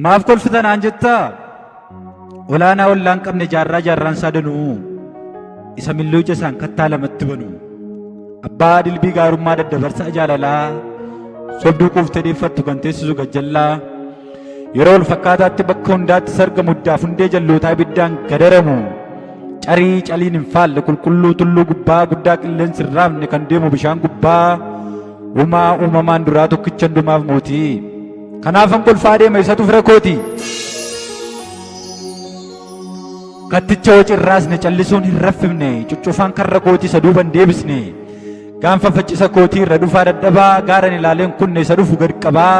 Maaf kolfita naan jettaa? Olaanaa ollaan qabne jaarraa jaarraan isaa danuu isa milluu ija isaan kattaa lamatti banu. Abbaa dilbii gaarummaa daddabarsaa jaalalaa sobduu quuftee deeffattu kan teessisu gajjallaa yeroo wal fakkaataatti bakka hundaatti sarga muddaaf hundee jallootaa ibiddaan gadaramu. Carii caliin hin faalle qulqulluu tulluu gubbaa guddaa qilleensi hin raafne kan deemu bishaan gubbaa uumaa uumamaan duraa tokkicha hundumaaf mootii. Kanaafan kolfaa deema isatu fira kooti. Katticha wacirraasne callisuun hin raffifne cuccufaan karra kootii isa duuban deebisne gaanfa faccisa kootii irra dhufaa dadhabaa gaaran ilaaleen kunne isa dhufu gad qabaa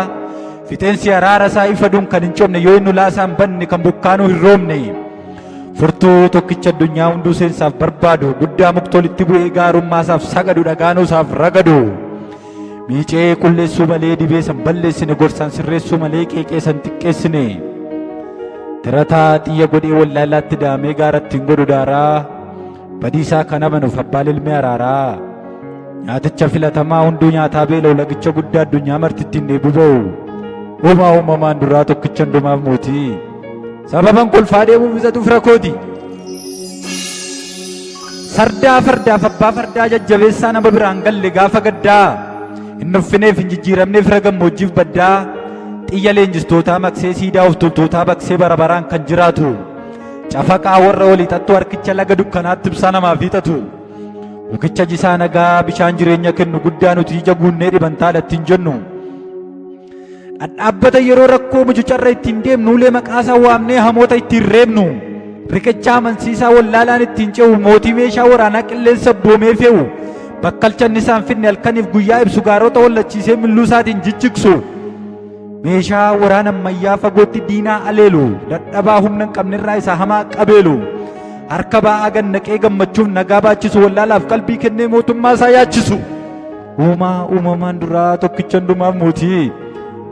fixeensi araara isaa ifa duun kan hin cobne yoo inni ulaasaa hin banne kan bokkaanuu hin roobne furtuu tokkicha addunyaa hunduu seensaaf barbaadu guddaa muktoolitti bu'ee gaarummaasaaf sagadu dhagaanuusaaf ragadu. Miicee qulleessuu malee dibee san balleessine gorsaan sirreessuu malee qeeqee san xiqqeessine. Tirataa xiyya godhee wallaalaatti daamee gaara ittiin godhu daaraa badiisaa kan amanuuf abbaa lilmee araaraa. Nyaaticha filatamaa hunduu nyaataa beela'u lagicha guddaa addunyaa marti ittiin dheebuu ba'u. Uumaa uumamaan duraa tokkicha hundumaaf mootii. Sababan kolfaa deemuuf isatu fira kooti. Sardaa fardaaf abbaa fardaa jajjabeessaa nama biraan galle gaafa gaddaa hin nuffineef hin jijjiiramneef fira gammoojjiif baddaa xiyya leenjistootaa maqsee siidaa of tultootaa baqsee bara baraan kan jiraatu cafaqaa warra walii xaxxuu harkicha laga dukkanaatti ibsaa namaaf hiixatu mukicha jisaa nagaa bishaan jireenya kennu guddaa nuti ija guunnee dhibantaadha ittiin jennu. Dhadhaabbata yeroo rakkoo mucucarra ittiin deemnu ulee maqaasaa waamnee hamoota ittiin reebnu riqicha amansiisaa wallaalaan ittiin ce'u mootii meeshaa waraanaa qilleensa boomee fe'u bakkalcha inni isaan finne halkaniif guyyaa ibsu gaarota hollachiisee milluu isaatiin jijjigsu meeshaa waraana ammayyaa fagootti diinaa aleelu dadhabaa humna hin qabnerraa isa hamaa qabeelu harka ba'aa gannaqee gammachuuf nagaa baachisu wallaalaaf qalbii kennee mootummaa isaa yaachisu. Uumaa uumamaan duraa tokkicha hundumaaf mootii.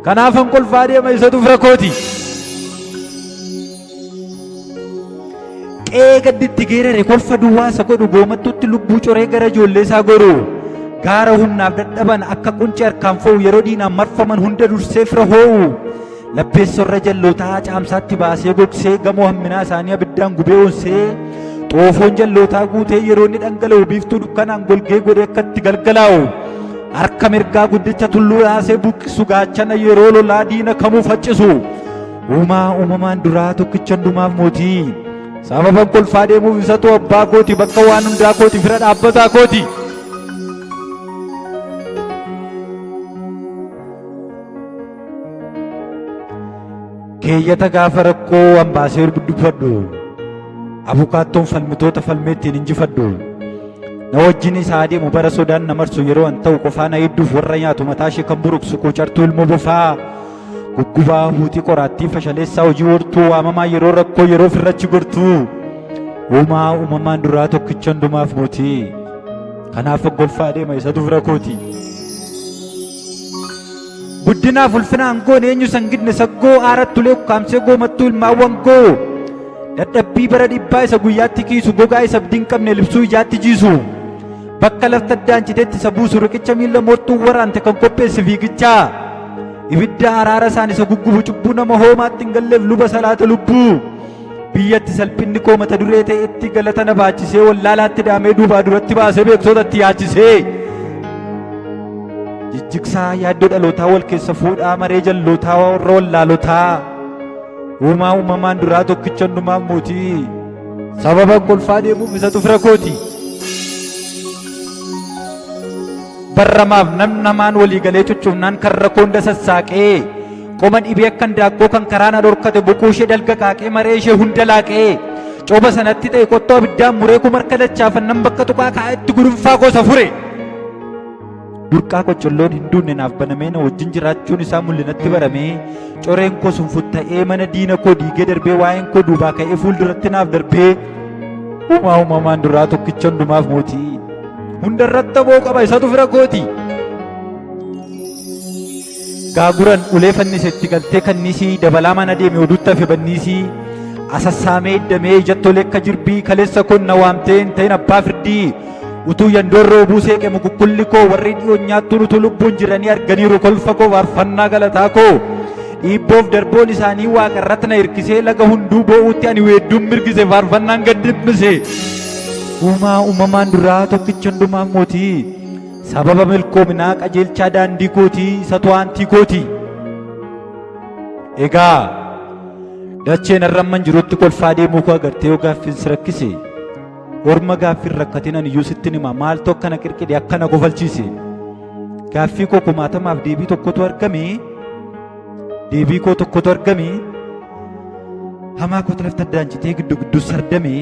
Kanaafan kolfaa deema isatu fira kooti. Qe'ee gadditti geerare kolfa duwwaa isa godhu goomattuutti lubbuu coree gara ijoollee isaa goru. Gaara humnaaf dadhaban akka quncee harkaan fo'u yeroo diinaan marfaman hunda dursee fira hoo'u. Labbeessorra jallootaa caamsaatti baasee gogsee gamoo hamminaa isaanii abiddaan gubee onsee xoofoon jallootaa guutee yeroo inni dhangala'u biiftuu dukkanaan golgee godhee akka itti galgalaa'u harka mirgaa guddicha tulluu raasee buqqisu gaachana yeroo lolaa diina kamuu faccisu uumaa uumamaan duraa tokkicha hundumaaf mootii sababan kolfaa deemuuf isatu abbaa kooti bakka waan hundaa kooti fira dhaabbataa kooti. Keeyyata gaafa rakkoo an baasee dubbadhu. Abukaattoon falmitoota falmee ittiin injifadhu. Na wajjin isaa adeemu bara sodaan na marsu yeroo an ta'u qofaa na idduuf warra nyaatu mataa ishee kan buruqsu quucartuu ilmoo bofaa. Guggubaa huutii qoraattii fashaleessaa hojii hortuu waamamaa yeroo rakkoo yeroo firrachi gortuu. Uumaa uumamaan duraa tokkicha hundumaaf mootii. Kanaaf golfaa adeema isatu fira kooti. Guddinaaf ulfina aangoon eenyu san gidne saggoo aaratti ulee ukkaamsee goomattuu ilmaan wangoo. Dadhabbii bara dhibbaa isa guyyaatti kiisu gogaa isa abdii hin qabne libsuu ijaatti jiisu. Bakka lafti addaan citetti isa buusu riqicha miilla moottuu waraante kan qopheesse fiigichaa. Ibidda araara isaan isa guggubu cubbuu nama hoomaatti hin galleef luba salaata lubbuu. Biyyatti salphinni koo mata duree ta'etti galata na baachisee wallaalaatti daamee duubaa duratti baasee beektotatti yaachisee. Jijjigsaa yaaddoo dhalootaa wal keessa fuudhaa maree jallootaa warra wallaalotaa. Uumaa uumamaan duraa tokkicha hundumaaf mootii. Sababa kolfaa deemuuf isatu fira kooti. Barramaaf nam namaan walii galee cuccufnaan karra koonda sassaaqee qoma dhibee akkan daakkoo kan karaa na dhorkate boquu ishee dalga qaaqee maree ishee hunda laaqee cooba sanatti ta'e qottoo abiddaan muree kuma harka dachaafannan bakka tuqaa kaa'etti gudunfaa gosa fure. Burqaa qoccolloon hin duunne naaf banamee na wajjin jiraachuun isaa mul'inatti baramee coreen koo sun futta'ee mana diina koo diigee darbee waa'een koo duubaa ka'ee fuulduratti naaf darbee uumaa uumamaan duraa tokkicha hundumaaf mootii. Hunda irratti aboo qaba isatu fira kooti. Gaaguran ulee fannise itti galtee kanniisii dabalaa mana deeme oduutti hafe banniisii asassaamee iddamee ijatti tolee akka jirbii kaleessa koon na waamtee hin ta'in abbaa firdii utuu yandoorroo buusee qemu kukkulli koo warri dhiyoon nyaattuun utuu lubbuun jiranii arganiiru kolfa koo faarfannaa galataa koo Dhiibboof darboon isaanii waaqa irratti na hirkisee laga hunduu boo'utti ani weedduun mirgise faarfannaan gad dhimmise. Uumaa uumamaan duraa tokkicha hundumaaf mootii sababa milkoominaa qajeelchaa daandii kootii isa to'antii kootii. Egaa dacheen har'a amman jirutti kolfaa deemuu koo agartee yoo gaaffiin si rakkise orma gaaffiin rakkatin ani iyyuu sittin hima maaltu akkana qirqidhe akkana kofalchiise. Gaaffii koo kumaatamaaf deebii tokkotu argame. Deebii koo tokkotu argame. Hamaa kootu lafti addaan citee giddu gidduu sardame.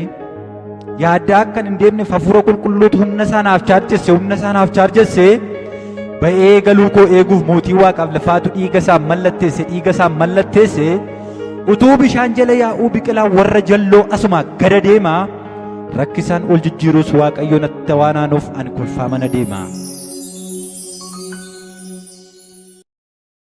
Yaaddaa akkan hin deemneef hafuura qulqulluutu humna isaa naaf chaarjesse humna isaa naaf chaarjesse. Ba'ee galuu koo eeguuf mootii waaqaaf lafaatu dhiiga isaan mallatteesse dhiiga isaan mallatteesse. Utuu bishaan jala yaa'uu biqilaa warra jalloo asuma gada deema. Rakkisaan ol jijjiirus Waaqayyo natti waan aanuuf ani kolfaa mana deema.